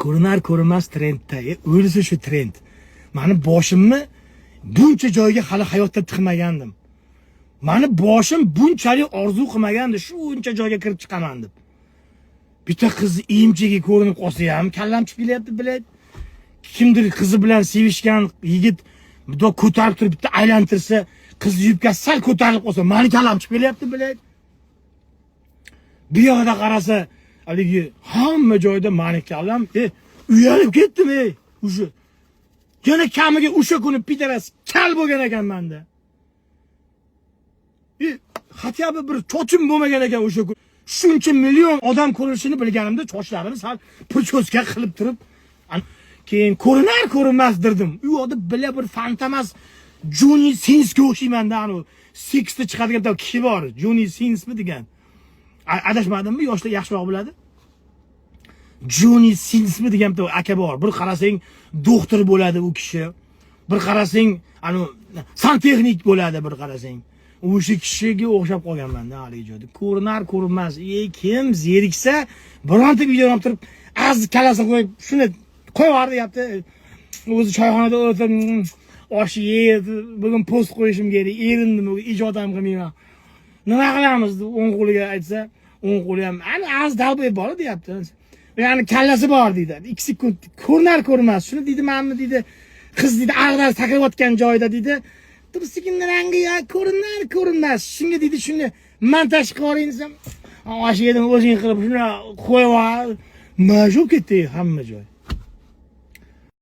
Ko'rinar ko'rinmas trendda. O'lsa shu trend. Mani boshimni buncha joyga hali hayotda tiqmagandim. Mani boshim bunchalik orzu qilmagandi, shuncha joyga kirib chiqaman deb. Bitta qizni emchigi ko'rinib qolsa ham kallam chiqib kelyapti, блядь. Kimdir qizi bilan sevishgan yigit bundoq ko'tarib turib bitta aylantirsa, qiz yubkasi sal ko'tarilib qolsa, mani kallam chiqib kelyapti, блядь. Bu yoqda qarasa, haligi hamma joyda mani kallam, uyalib ketdim, ey. Уже yana kamiga o'sha kuni пидарас kal bo'lgan ekanmanda. Хотя бы bir sochim bo'lmagan ekan o'sha kun. Shuncha million odam ko'rishini bilganimda sochlarimni sal причёска qilib turib, keyin ko'rinar ko'rinmas dirdim. U yoqda bila bir fantamas Joni Sinsga o'xshayman-da, anavi Sixda chiqadigan bitta kishi bor, Joni Sinsmi degan. Adashmadimmi? Yoshlar yaxshiroq biladi. Joni Sinsmi degan bitta aka bor. Bir qarasang doktor bo'ladi u kishi. Bir qarasang anu santexnik bo'ladi bir qarasang. O'sha kishiga o'xshab qolganman-da haligi joyda. Ko'rinar ko'rinmas. Kim zeriksa bironta videoni olib turib, az kallasini qo'yib, shuni qo'yib yubordi deyapti. O'zi choyxonada o'tirib, osh yeb, bugun post qo'yishim kerak, erindim, ijod ham qilmayman. Nima qilamiz deb o'ng qo'liga aytsa, o'ng qo'li ham ana az долбоёб bor deyapti. Ya'ni kallasi bor deydi. 2 sekund ko'rinar ko'rinmas. Shuni deydi, manmi deydi. Qiz deydi, ag'dar sakrayotgan joyida deydi. Tursikin rangi ya ko'rinar ko'rinmas. Shunga deydi, shuni montaj qilib yuboring desam, osh yedim o'zing qilib shuni qo'yib yubor. Mana shu ketdi hamma joy.